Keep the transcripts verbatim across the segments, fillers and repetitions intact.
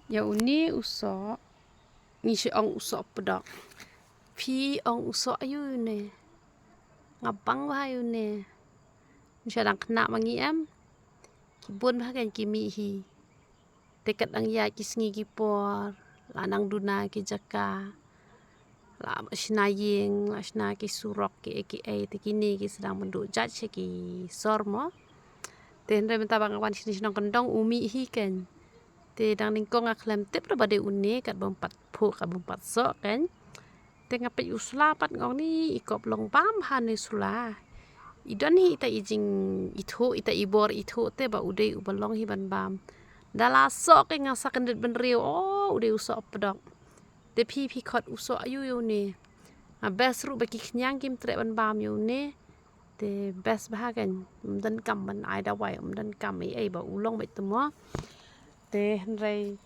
Ïa une u soh, ngi shu ong u soh pdok. Phi ong u soh aïu une? Nga bang bha ïa une. Ngi shu dang khynnah ma ngi em. Ki bun bha kein ki mih hi. Te kat dang ïaid ki sngi ki por, la nang duna ki jaka, la shna ïing, la shna ki surok, ki ei ki ei, te kine ki sdang ban duh jait sha ki sor mo. Te hynrei mynta ba nga wan shane shnong kyndong u mih hi kein. Te dang nyngkong nga khlem tip ruh ba dei une, kat bym pat phuh, kat bym pat soh kein. Te nga peit u sla pat, nga ong ni i kop long bam bha ne sla. I don hi ita i jingithuh, ita i bor ithuh te ba u dei uba long hi ban bam. Da la soh kein nga sa kyndit bynriew, o u dei u soh pdok. Te phi, phi khot u soh aïu ïa une? Nga best ruh ba ki khñiang kim treh ban bam ïa une. Te best bha kein, ym donkam ban ai dawai, ym donkam ei ei ba u long beit te mo. Te hynrei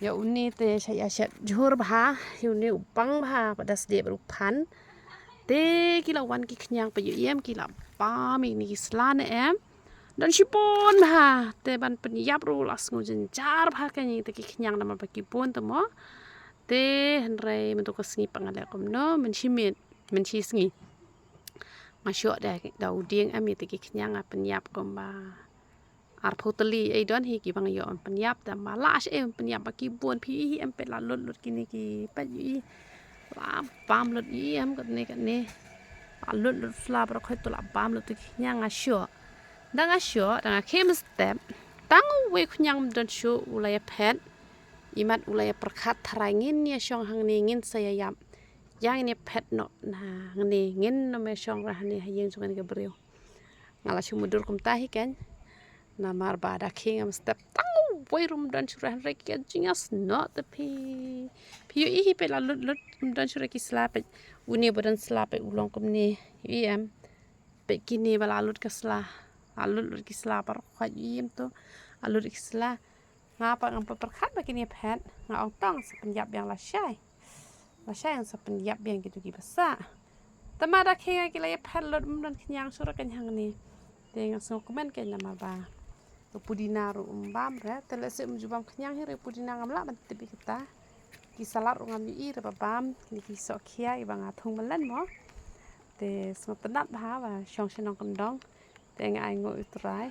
ïa une te sha ïa shet jhur bha, ïa une u bang bha, ba da sdie bad u phan. Te ki la wan ki khñiang, peit ïa i em, ki la bam ïa kine ki sla ne em. Don shibun bha, te ban pynïap ruh la sngew jynjar bha kein ïa te ki khñiang namar ba ki bun te mo. Te hynrei mynta ka sngi pat nga leh kumno, mynshi miet, mynshi sngi. Nga shoh da, da u dieng em ïa te ki khñiang nga pynïap kumba arphew tylli ei don hi kiba nga ïoh ban pynïap, te ma lah sha ei ban pynïap ba ki bun, phi ïohi em, peit la lut lut kine ki, peit ïohi. La bam lut ïohi em, katne katne. La lut lut sla baroh khoit, to la bam lut te ki khñiang nga shoh. Da nga shoh, da nga khie mynstep. Tang uwei u khñiang ym don shuh, u la ïa phet. Imat u la ïa pyrkhat, tharai ngin ïa shong hangne, ngin sa ïa ïap. Ïa ngin ïa phet noh na hangne, ngin nym ïa shong ruh hangne ha ïing jong kane ka briew. Nga la shu mutdur kumta hi kein. Namar ba da khie nga mynstep, tang uwei ruh ym don shuh ruh, hynrei ki jingïasnoh te phi. Phi ïohi hi, peit la lut lut, ym don shuh ruh ki sla, peit une ba don sla, peit u long kumne. Ïohi em. Peit kine ba la lut ka sla. La lut lut ki sla baroh khoit, ïohi em to. La lut ki sla. Nga pat ngam pat pyrkhat ba kin ïa phet, nga ong to ngan sa pynïap biang lashai. Lashai ngan sa pynïap biang kito kiba sah. Te ma da khie nga ki la ïa phet lut, ym don khñiang shuh ruh kein hangne. Te nga sngewkmen kein namar ba ka pudina ruh ym bam re, te lehse ym ju bam khñiang hi re pudina, ngam lah ban tip ïa kata. Ki salad ruh ngam ïohi re ba bam, kine ki soh khia kiba nga thung malen mo. Te sngewtynnat bha ba shong shnong kyndong. Te nga ai nguh ïa u Trai.